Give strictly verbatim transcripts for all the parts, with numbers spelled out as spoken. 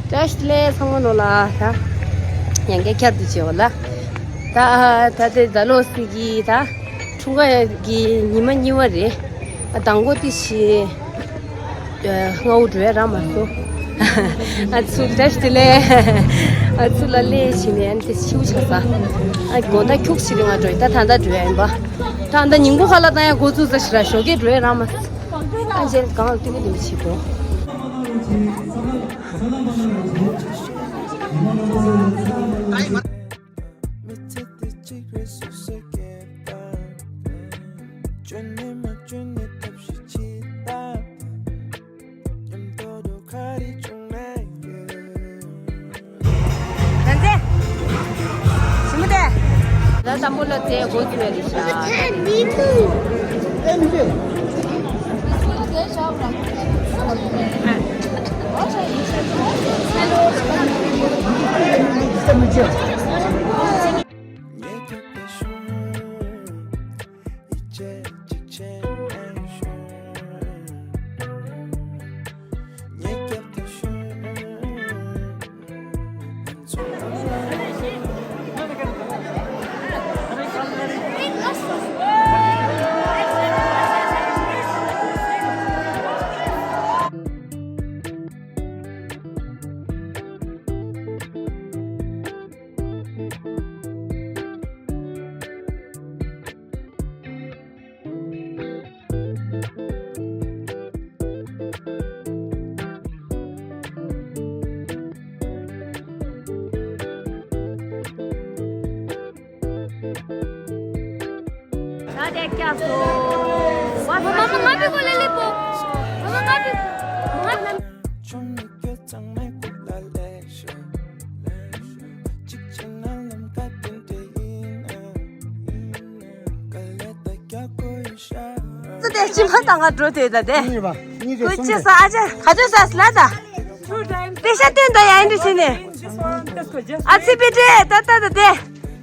བཀྲ་ཤིས་བདེ་ལེགས་ཚང་མ་ནོར་ལ་ད། ཡང་བསྐྱར་བསྐྱར་དུ་བྱེད་པ་ལ། ད་ད་དེ་ད་ལོ་སི་གི་ད། འཁྲུངས་སྐར་གི་ཉི་མ་གཉིས་པ་རེད། ཨ་དང་པོ་དེ་ཞི། ཨ་སྔ་པོ་འགྲོ་ཡ་རག་མ་སོང་། ཨ་ཚུར་བཀྲ་ཤིས་བདེ་ལེགས། ཨ་ཚུར་ལ་སླེབས་བྱས་ནས་ཨ་ནི་དེ་ཤིའུ་ཆགས་ས། ཨ་དགོང་དག་ཁྱུག་ཅིག་རིང་ང་འགྲོ་ཡི་ད་ད་ལྟ་འགྲོ་ཡ་ཡིན་པ། ད་ད་ཉིན་གུང་ཁ་ལག་བཏང་ཡ་འགོ་བཙུགས་ས་ཞིག་ར་ཞོགས་ཀས་འགྲོ་ཡ་རག་མ་སོང་། ཨ་ཅེ་གང་ལ་ཏིག་ཏིག་བྱེད་དགོས། མི་ཚེ་འདི་གཅིག་རེད་སུ་ཞིག་གིས་ད། བཅོས་ནས་མ་བཅོས་ནས་ཐབས་ཤེས་བྱེད་ད། མཉམ་དུ་འགྲོ་ག་རེ་བྱུང་ན་ཡང་། ད་འདི། ཞི་མོ་དེ། ད་དང་པོ་ལ་དེ་སྒོ་ཚུད་ཡ་རེད་ཤག་ད་དེ་སྐྱབས་སོ། མ་མ་མ་ང་བི་གོ་ལེ་ལེ་པོ། མ་མ་ང་བི་ང་། ཙི་དེ་ཅི་མ་ད་ང་འགྲོ་དེ་ད་དེ། གཉིས་པ་གཉིས་པའི་ཀུ་གསུམ་ཅི་དེ། ས་ཨ་ཅག་ག་ཚོད་ས་སི་ལ་ད། པེ་ཤ་སྟོན་ད་ཡ་འདི་བྱས་ནས། ཨ་ཚི་པི་ཏྲེ་ད་ད་ད་དེ།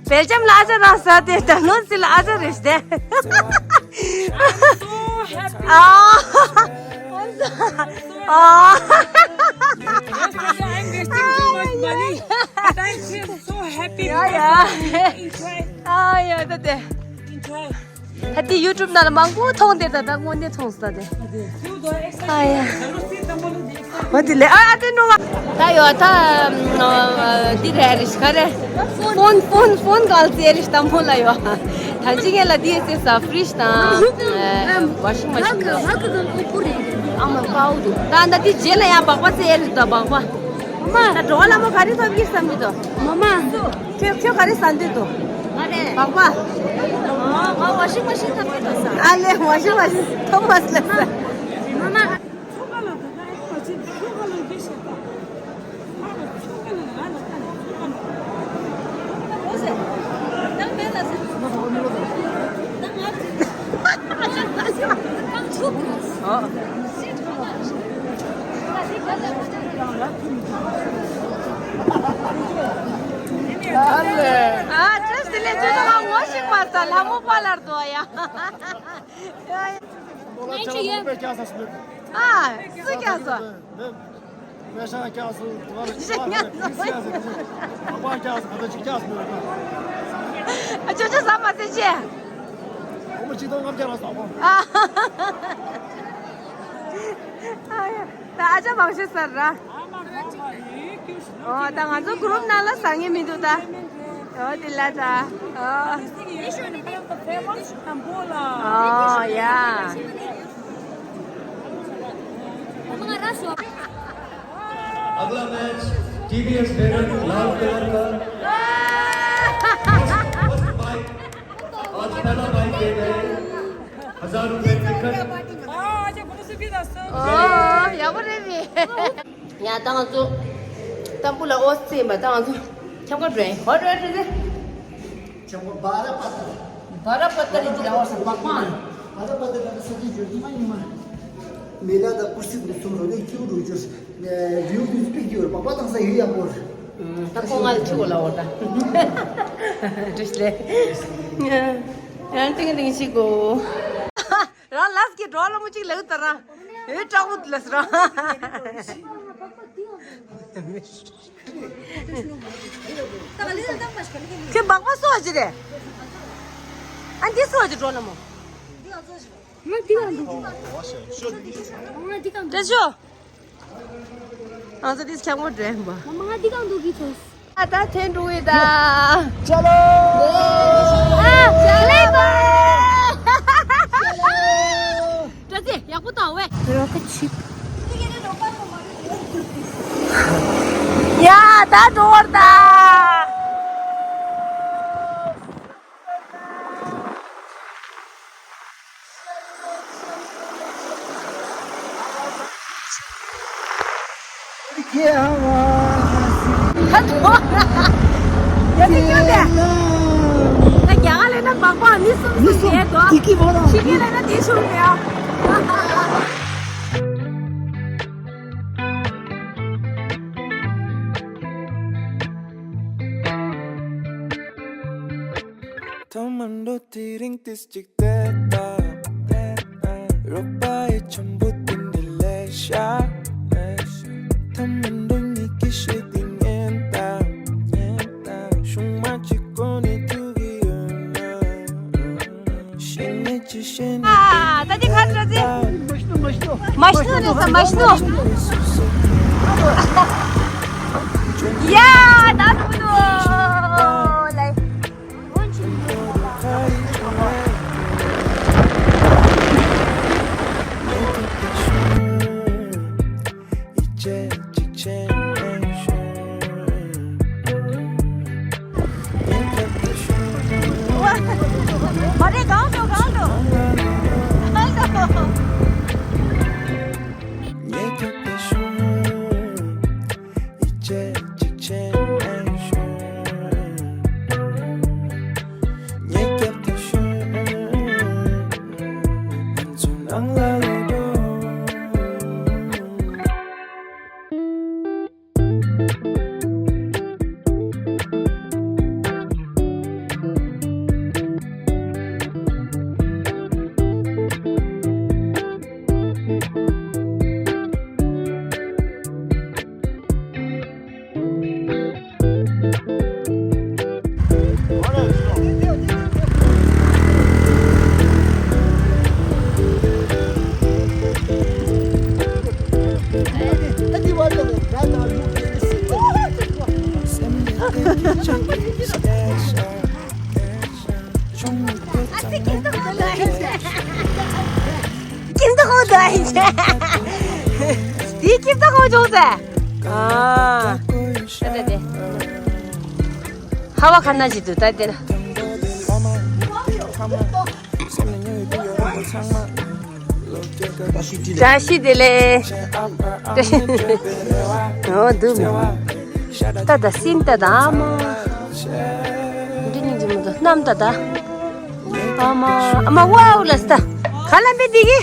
བེལ་ཇམ་ལ་ཨ་ཅག་རང་ས་དེ་ད་ནོར་སི་ལ་ཨ་ཅག་རེད་དེ། ཨ། ཨ། Yesterday I'm wasting too much money, but I feel so happy. Yeah, yeah. Enjoy. ཨ་ཡ་ད་དེ། Enjoy. ད་དེ་ཡུ་ཊུབ་ནང་ལ་མང་པོ་མཐོང་དེ་ད་ད་དངོས་གནས་མཐོང་སོང་ད་དེ། ཨ་ཡ། འོ་དེ་ལས་ཨ་ཨ་དེ་ནོ་བ། ད་ཡོད་ད། འདི་རེད་རེད་ཤི་ཁ་རེད། ཕོན་ཕོན་ཕོན་གལ་ཏེ་རེད་དམ་པོ་ལ་ཡོད། ད་ཅི་ངེད་ལ་དེ་ཟེར་ས་ཕྲིཇ་དང་། ཝ་ཤིང་མ་ཤིན་དང་། ཨ་མ་ཀའོ་འདུག་ད་ད་དེ་རྗེས་ལ་ཡང་སྦག་སྦག་ཚེ་རེད་ད་སྦག་སྦག་མ། ད་འགྲོ་བ་ལ་མོ་ག་རེ་ཐོབ་ཀྱི་བསམ་གྱི་འདུག་མ་མ། ཁྱོད་ཁྱོད་ག་རེ་ཟ་འདོད་འདུག་ང་རེད། སྦག་སྦག་ཨ་ང་ཝ་ཤིང་མ་ཤིན་ཐོབ་ཀྱི་འདུག་ས། ཨ་ལེ་ཝ་ཤིང་མ་ཤིན་ཐོབ་མ་སོང་ས། མ་མ། ཨ་ཅོ་སི་ལེ་ཅོ་ང་ངོ་ཤེས་མ་ས་ལྷ་མོ་པ་ལར་དོ་ཡ། ཨ་སུ་ཀྱང་སོ། ཨ་ཅོ་ཅོ་ཟ་མ་ཟེར་ཅེ། ཨ་ཡ། ད་ཨ་ཅག་མང་ཤོས་ཟེར་ར། ཨོ་ད་ང་ཚོ་གུ་རུབ་ནང་ལ་ཟ་ངེས་མི་འདུག་ད། ཨོ་དེ་ལ་ད། ཨོ། ཨོ་ཡ། अगला match TVS David लाल कलर का। First, first bike, आज पहला बाइक दे रहे हैं। हजार रुपए टिकट। ཨོ་ཡག་པོ་རེད་མི། ཡ་ད་ང་ཚོ་ཏམ་པུ་ལ་ཨོ་སི་ཡིན་པ་ད་ང་ཚོ་ཁྱབ་ཁ་འགྲོ་ཡིན། ཧོ་འགྲོ་ཡིན་འགྲོ་ཡིན། ཁྱབ་ཁ་བ་ར་པ་ཏ། བ་ར་པ་ཏ་རི་ཇི་ལ་ཨོ་སི་པག་པ། བ་ར་པ་ཏ་ལ་ས་ཅི་འཇོར་ཉི་མ་ཉི་མ། མེ་ལ་ད་ཀུར་སི་འདི་ཚོ་རོ་ནས་ཁྱིའུ་འགྲོ་འཇོར། རིའུ་འདི་སྤིག་གི་བར་པག་པ་བཏང་ས་ཡོད་ཡག་པོ་རེད། ད་ཁོ་ང་ལ་ཁྱི་གོ་ལ་འོ་ད། འགྲིག་ལེ། ཡང་ཏིང་ཏིང་ཞིག་གོ། རང་ལས་ཀྱི་འགྲོ་ལ་མོ་གཅིག་ལེགས་ད་ར། ཨེ་དྲག་པོ་ལས་ར། ཁྱོད་སྦག་སྦག་སོགས་ཅི་རེད། ཨ་འདི་སོགས་ཅི་འགྲོ་ན་མོ། ང་འདི་ག་འདུག་ང་འདི་ག་འདུག་ཏེ་ཤོ། ང་ཚོ་འདི་ཁྱམས་ངོ་འདྲེན་པ། ང་འདི་ག་འདུག་གི་ཚོ། ཨ་ད་ཐེན་འགྲོ་གི་ད། ཅ་ལོ། ཨ་ཅ་ལེ་པ། ཏྲ་ཙེ་ཡག་པོ་བཏང་བས། རོ་ཀ་ཆིབ། ཡ་ད་འགྲོ་བར་ད། ཐོག་མར་འགྲོ་དེ་རིང་ཏིས་གཅིག་བལྟས་ད། རོགས་པ་ཡི་འཆམ་པོ་དེ་འདྲ་ལས་ཤ། ཐོག་མར་འགྲོ་ཉིད་ཀྱི་ཤེས་དེ་ཉན་ད། ཤུང་མ་གཅིག་གོ་ནས་ཐུག་གི་ཡོད་ན། ཤེས་ཉེས་ཅི་བཤད་ནས། ཨ་ད་དེ་ཁ་ཁྲ་ཟེ། མ་ཤི་ནོ་རེད་ས་མ་ཤི་ནོ། ཡ་ད་ནུ་ནུ་ལེ། ཁྱིམ་ཐོག་ཧོ་དོ་ཨིན། དེའི་ཁྱིམ་ཐོག་ཧོ་ཅོག་ཟེ། ཨ། ད་ད་དེ། ཧ་བ་ཁ་ན་ཞིག་ཏུ་ད་དེ་ན། བཀྲ་ཤིས་བདེ་ལེགས། ཨོ་འདུག་ད་ད་སིན་ད་ད་ཨ་མ། འདི་ནི་འདི་མི་འདུག་གནམ་ད་ད། ཨ་མ་ཨ་མ་ཝའོ་ལ་སྟ། ག་ལ་མི་འདི་གི།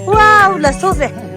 ཝའོ་ལ་སོ་ཟེ།